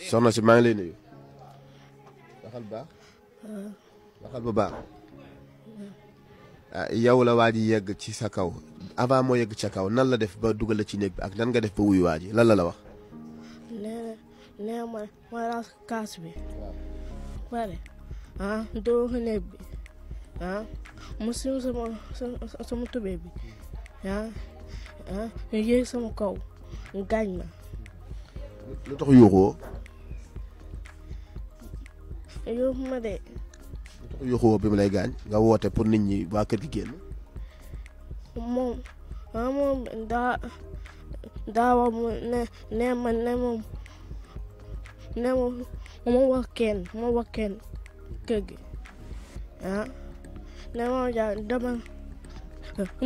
soxna si maa ngi lay nuyu. waxal baax. waxal bu baax. yow la waa ji yegg ci sa kaw avant moo yegg ca kaw nan la def ba dugal la ci néeg bi ak nan nga def ba wuyu waa ji lan la wax. nee ma raas kaas bi. pare doo ko néeg bi mu sim sama tubéy bi ñu yéeg sama kaw gaañ ma. lu tax yuuxoo. yuuxu ma de. yuuxoo bi mu lay gaañ nga woote pour nit ñi waa kër gi génn. moom daa wax mu ne ma wax kenn kër gi ne ma ja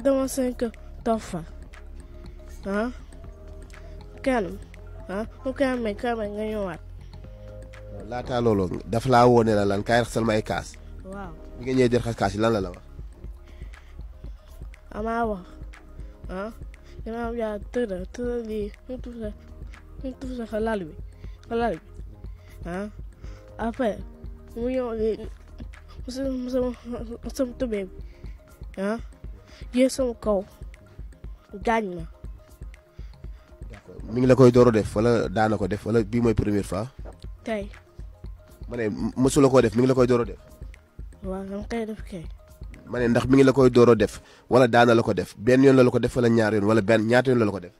dama seen kër toog fa kenn mu kenn nga ñëwaat. laataa loolu dafa laa woo ne la lan kaay raxasal ma ay kaas. waaw bi nga ñëwee di raxas kaas yi lan la wax. amaa wax dinaa yaa tëdd lii mu tuuf sa lal bi après mu ñëw lii sama tubéy bi yéeg sama kaw gaañ ma. d'accord mi ngi la koy door a def wala daana ko def wala bii mooy première fois. tey. ma ne mësula koo def mi ngi la koy door a def. waaw dama koy def kay. ma ne ndax mi ngi la koy door a def wala daana la ko def benn yoon la ko def wala ñaar yoon wala ñaata yoon la ko def.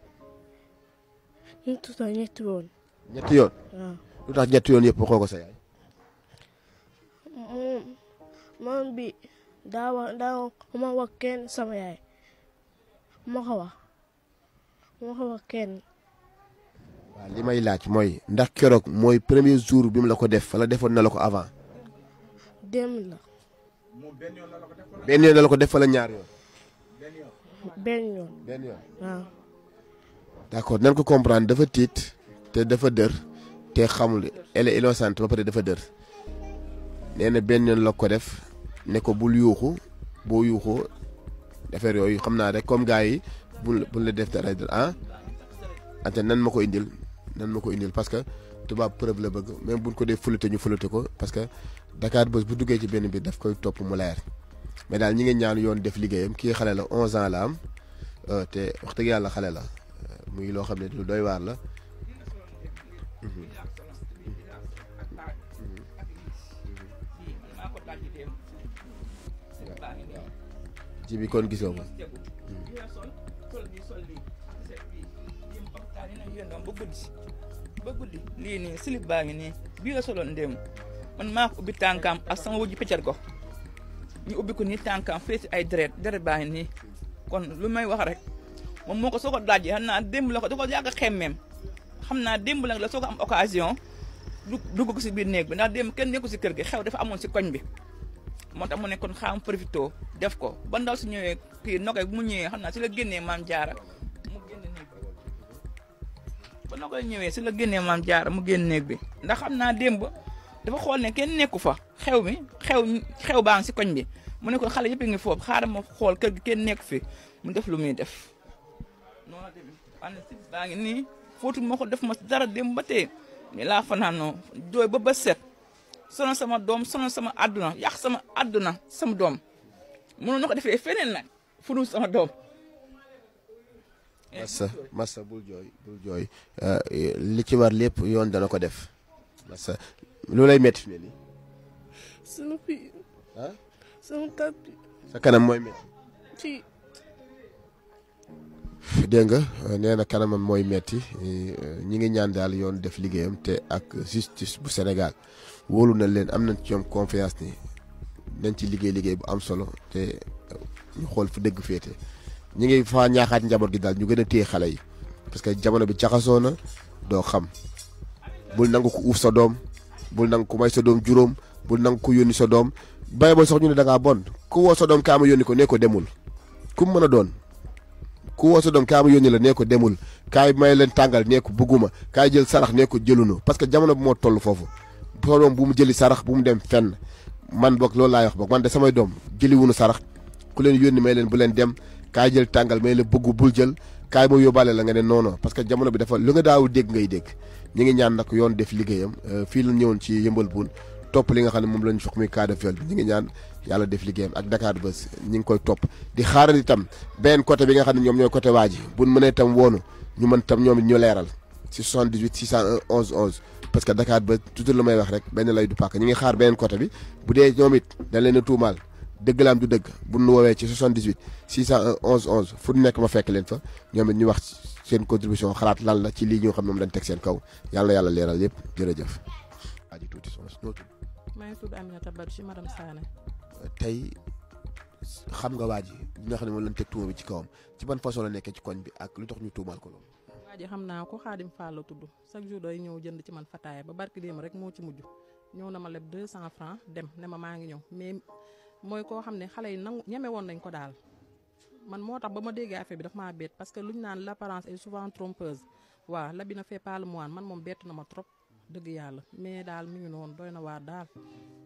ñetti yoon. ñetti yoon. waaw lu tax ñetti yoon yëpp waxoo ko sa yaay. moom bi daa ma wax kenn sama yaay ma ko wax kenn. waaw li may laaj mooy ndax keroog mooy premier jour bi mu la ko def wala defoon na la ko avant. démb la. benn yoon la ko def wala ñaar yoon. benn yoon. waaw. d'accord nan ko comprendre dafa tiit te dafa dër te xamul elle est innocente ba pare dafa dër nee na benn yoon la ko def ne ko bul yuuxu boo yuuxoo affaire yooyu xam naa rek comme gars yi bul la def dara ante nan ma ko indil parce que tubaab preuve la bëgg même buñ ko dee fulate ñu fulate ko parce que Dakar Buzz bu duggee ci benn bi daf koy topp mu leer mais daal ñi ngi ñaan yoon def liggéeyam kii xale la 11 ans la am te wax dëgg yàlla xale la muy loo xam ne lu doy waar la. ji bi kon gisoo ko. ba guddi lii nii slip baa ngi nii bii la soloon ndéem man maa ko ubbi tànkaam ak sama wujju peccal ko ñu ubbi ko nii tànkaam feesi ay deret baa ngi nii kon lu may wax rek moom moo ko soo ko daajee xam naa démb la ko da ko yàgg a xemmeem xam naa démb la soo ko am occasion dugg ko si biir néeg bi ndax démb kenn nekku si kër gi xew dafa amoon si koñ bi moo tax mu ne kon xaam profito def ko ba ndaw si ñëwee kii nokay bu mu ñëwee xam naa si la génnee maam jaara mu génn néeg bi ba nokay ñëwee si la génnee maam jaara mu génn néeg bi ndax xam naa démb dafa xool ne kenn nekku fa xew baa ngi si koñ bi mu ne ko xale yëpp ngi foofu xaaral ma xool kër gi kenn nekku fi mu def lu muy def noonu tamit ane si baa ngi nii fóotu ma ko def ma dara démb ba tey ni laa fanaanoo jooy ba set sonal sama doom sonal sama àdduna yàq sama àdduna sama doom mënoon na ko defee feneen nag fu dul sama doom. massa bul jooy li ci war lépp yoon dana ko def massa lu lay metti fi ne nii. sama fii. sama tat bi. sa kanam mooy metti. fii. dégg nga nee na kanamam mooy metti ñi ngi ñaan daal yoon def liggéeyam te ak justice bu Sénégal wóolu na leen am nañ ci ñoom confiance ni nañ ci liggéey bu am solo te ñu xool fu dëgg féete ñi ngi fa ñaaxaat njaboot gi daal ñu gën a téye xale yi parce que jamono bi jaxasoo na doo xam bul nangu ko uuf sa doom bul nangu ko may sa doom juróom bul nangu ko yónni sa doom bay boo sax ñu ne da ngaa bon ku woo sa doom kaa ma yónni ko nee ko demul ku mu mën a doon ku woo sa doom kaa ma yónni la nee ko demul kaay may leen tàngal nee ko bëgguma kaay jël sarax nee ko jëlunu parce que jamono bi moo toll foofu sa doom bu mu jëli sarax bu mu dem fenn man boog loolu laay wax boog man de samay doom jëli wunu sarax ku leen yónni may leen bu leen dem kaay jël tàngal may leen bëggu bul jël kaay boo yóbbaale la nga ne non non parce que jamono bi dafa lu nga daaw dégg ngay dégg ñu ngi ñaan nag yoon def liggéeyam fii la ñëwoon ci Yeumbeul Boune topp li nga xam ne moom lañ jox muy cas de viol bi ñu ngi ñaan yàlla def liggéeyam ak Dakar Buzz ñi ngi koy topp di xaaral itam beneen côté bi nga xam ne ñoom ñooy côté waa ji buñ mënee itam woonu ñu mën tam ñoom it ñu leeral ci 78 601 11 11 parce que Dakar Buzz toujours lu may wax rek benn lay du pàkk ñi ngi xaar beneen côté bi bu dee ñoom it dañ leen a tuumaal dëgg laam du dëgg bu nu woowee ci 78 601 11 11 fu nekk ma fekk leen fa ñoom it ñu wax seen contribution xalaat lan la ci lii ñu xam ne moom lañ teg seen kaw yàlla leeral yëpp jërëjëf. waa ji tuuti soxna si noo tudd. maa ngi tudd Aminata Badji madame Sané. tey xam nga waa ji li nga xam ne moom lañ teg tuuma bi ci kawam ci ban façon la nekkee ci koñ bi ak lu tax ñu tuumaal ko loolu. waa ji xam naa ko Xaadim Fall la tudd chaque jour day ñëw jënd ci man fataaya ba barki démb rek moo ci mujj ñëw na ma leb 200 francs dem ne ma maa ngi ñëw mais mooy koo xam ne xale yi nangu ñeme woon nañ ko daal man moo tax ba ma déggee affaire bi daf maa bett parce que luñ naan l'apparence est souvent trompeuse waaw l'habit ne fait pas le moine man moom bett na ma trop dëgg yàlla mais daal mi ngi noonu doy na waar daal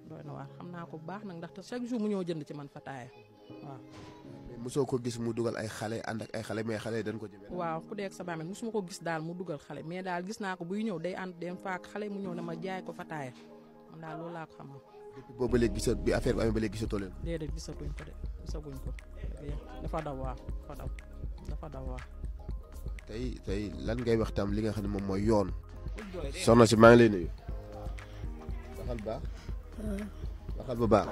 doy na waar xam naa ko bu baax nag ndaxte chaque jour mu ñëw jënd ci man fataaya waaw. mosoo ko gis mu dugal ay xale ànd ak ay xale mais xale yi dañ ko jëmee. waaw ku deeg sa bàmmeel mosuma ko gis daal mu dugal xale mais daal gis naa ko buy ñëw day ànd dem faak xale mu ñëw ne ma jaay ko fataaya man daal loolu laa ko xamal. depuis boobu ba léegi gisat bi affaire bi amee ba léegi gisatoo leen. déedéet gisatuñ ko de gisaguñ ko dafa daw waaw dafa daw waaw. tey lan ngay wax tam li nga xam ne moom mooy yoon. soxna si maa ngi lay nuyu. waxal bu baax.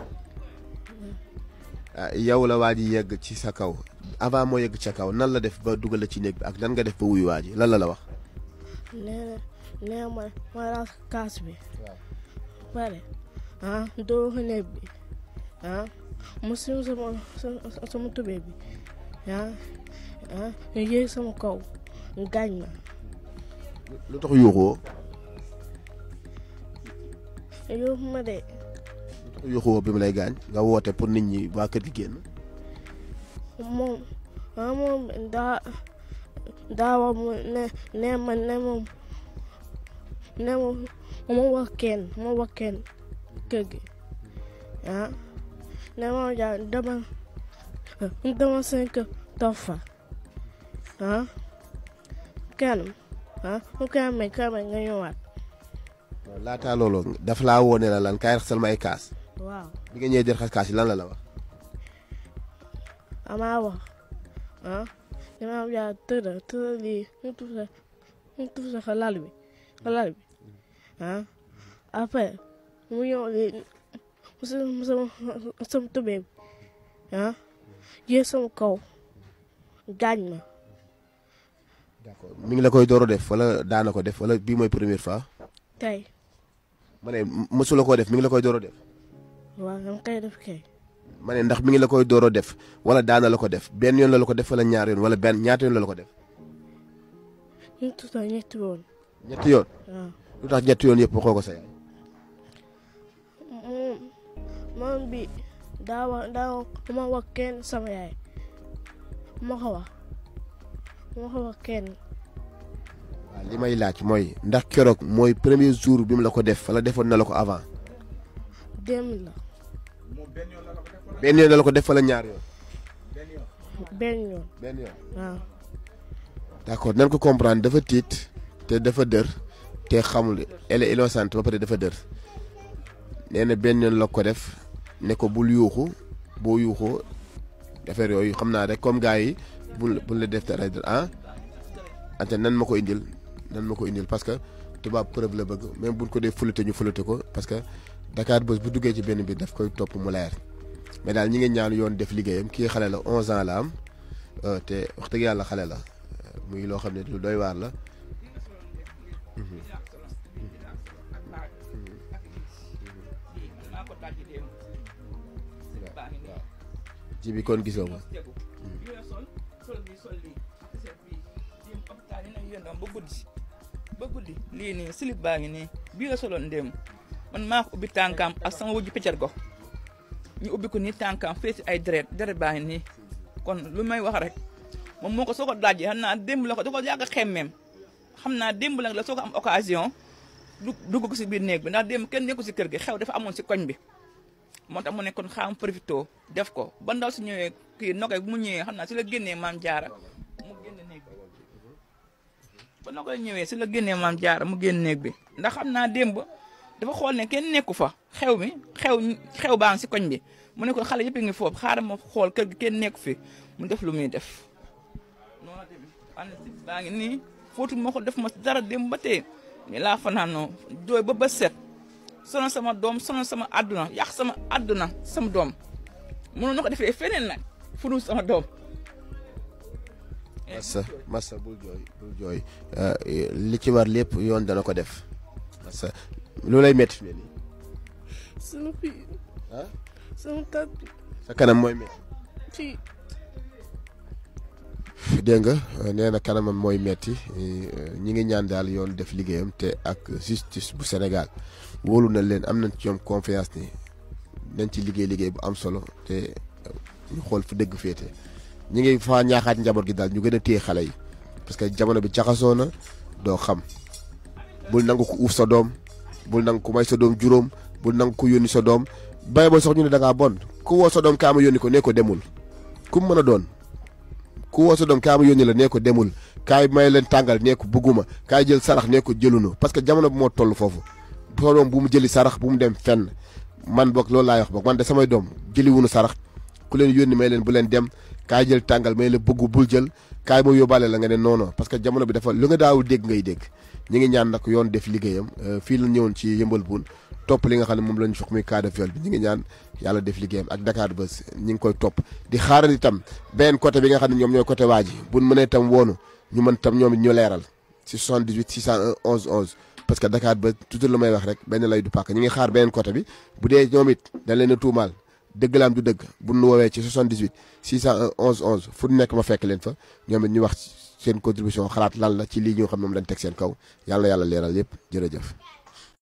yow la waa ji yegg ci sa kaw avant moo yegg ca kaw nan la def ba dugal la ci néeg bi ak nan nga def ba wuyu waa ji lan la wax. nee ma raas kaas bi. pare doo ko néeg bi mu sim sama tubéy bi ñu yéeg sama kaw gaañ ma. lu tax yuuxoo. yuuxu ma de. yuuxoo bi mu lay gaañ nga woote pour nit ñi waa kër gi génn. moom daa wax mu ne ma wax kenn kër gi ne ma ja dama seen kër toog fa kenn mu kenn may nga ñëwaat. laataa loolu daf laa woo ne la lan kaay raxasal ma ay kaas. waaw bi nga ñëwee jël xas kaas yi lan la wax. amaa wax dama ja tëdd lii ñu tuuf sa lal bi après mu ñëw lii sama tubéy bi yéeg sama kaw gaañ ma. d'accord mi ngi la koy door a def wala daana ko def wala bii mooy première fois. tey. ma ne mësula koo def mi ngi la koy door a def. waaw dama koy def kay. ma ne ndax mi ngi la koy door a def wala daana la ko def benn yoon la ko def wala ñaar yoon wala ñaata yoon la ko def. ñu tuuta ñetti yoon. ñetti yoon. waaw lu tax ñetti yoon yëpp waxoo ko sa yaay. moom bi daa ma wax kenn sama yaay ma ko wax kenn. waaw li may laaj mooy ndax keroog mooy premier jour bi mu la ko def wala defoon na la ko avant. démb la. benn yoon la ko def wala ñaar yoon. benn yoon. waaw. d'accord nan ko comprendre dafa tiit te dafa dër te xamul elle est innocente ba pare dafa dër nee na benn yoon la ko def ne ko bul yuuxu boo yuuxoo affaire yooyu xam naa rek comme gars yi bul la def dara ante nan ma ko indil parce que tubaab preuve la bëgg même buñ ko dee fulate ñu fulate ko parce que Dakar Buzz bu duggee ci benn bi daf koy topp mu leer mais daal ñi ngi ñaan yoon def liggéeyam kii xale la 11 ans la am te wax dëgg yàlla xale la muy loo xam ne lu doy waar la. ji bi kon gisoo ma. ba guddi lii nii slip baa ngi nii bii la soloon ndéem man maa ko ubbi tànkam ak sama wujju peccar ko ñu ubbi ko nii tànkam feesi ay deret baa ngi nii kon lu may wax rek moom moo ko soo ko dajee xam naa démb la ko da ko yàgg a xemmeem xam naa démb la soo ko am occasion dugg ko si biir néeg bi ndax démb kenn nekku si kër gi xew dafa amoon si koñ bi moo tax mu ne kon xaam profito def ko ba ndaw si ñëwee kii nokay bu mu ñëwee xam naa si la génnee maam jaara mu génne néeg bi ba na koy ñëwee si la génnee maam jaara mu génn néeg bi ndax xam naa démb dafa xool ne kenn nekku fa xew baa ngi si koñ bi mu ne ko xale yëpp ngi foofu xaaral ma xool kër gi kenn nekku fi mu def lu muy def noonu tamit analyse baa ngi nii fóotu ma ko def ma dara démb ba tey ni laa fanaanoo jooy ba set sonal sama doom sonal sama àdduna yàq sama àdduna sama doom mënoon na ko defee feneen nag fu dul sama doom. massa bul jooy li ci war lépp yoon dana ko def massa lu lay métti ne nii sama fii sama tat bi sa kanam mooy métti fii dégg nga nee na kanamam mooy metti ñi ngi ñaan daal yoon def liggéeyam te ak justice bu Sénégal wóolu na leen am nañ ci ñoom confiance ni nañ ci liggéey bu am solo te ñu xool fu dëgg féete ñi ngi fa ñaaxaat njaboot gi daal ñu gën a téye xale yi parce que jamono bi jaxasoo na doo xam bul nangu ko uuf sa doom bul nangu ko may sa doom juróom bul nangu ko yónni sa doom bay ba sax ñu ne da ngaa bon ku woo sa doom kaa ma yónni ko nee ko demul ku mu mën a doon ku woo sa doom kaa ma yónni la nee ko demul kaay may leen tàngal nee ko bëgguma kaay jël sarax nee ko jëlunu parce que jamono bi moo toll foofu sa doom bu mu jëli sarax bu mu dem fenn man boog loolu laay wax boog man de samay doom jëli wunu sarax ku leen yónni may leen bu leen dem kaay jël tàngal may la bëggu bul jël kaay moo yóbbaale la nga ne non parce que jamono bi dafa lu nga daawul dégg ngay dégg ñi ngi ñaan nag yoon def liggéeyam fii la ñëwoon ci Yeumbeul Boune topp li nga xam ne moom lañu jox muy cas de viol bi ñi ngi ñaan yàlla def liggéeyam ak Dakar Buzz ñi ngi koy topp di xaaral itam beneen côté bi nga xam ne ñoom ñooy côté waa ji buñ mënee itam woonu ñu mën tam ñoom it ñu leeral ci 78 601 11 11 parce que Dakar Buzz toujours lu may wax rek benn lay du pàkk ñi ngi xaar beneen côté bi bu dee ñoom it dañ leen a tuumaal dëgg laam du dëgg bu nu woowee ci 78 601 11 11 fu nekk ma fekk leen fa ñoom it ñu wax seen contribution xalaat lan la ci lii ñu xam ne moom lañ teg seen kaw yàlla leeral yëpp jërëjëf